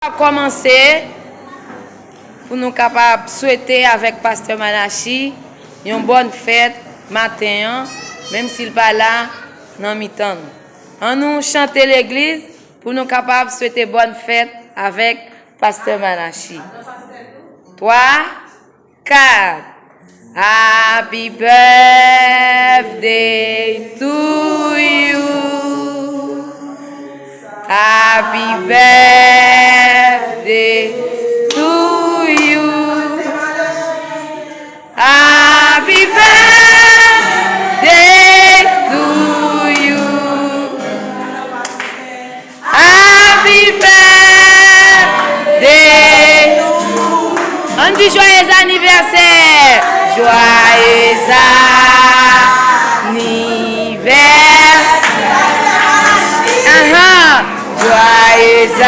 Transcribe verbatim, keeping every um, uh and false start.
Ap kòmanse pou nou kapab swete avèk Pastè Manachi yon bòn fèt maten an, menm si l pa la nan mitan nou. An nou chante legliz pou nou kapab swete bòn fèt avèk Pastè Manachi. Twa, kat. Happy birthday to you. Happy birthday to you. Happy birthday to you. Happy birthday. Ann di joyeux anniversaire. Joyeux anniversaire. Ahan. Joyeux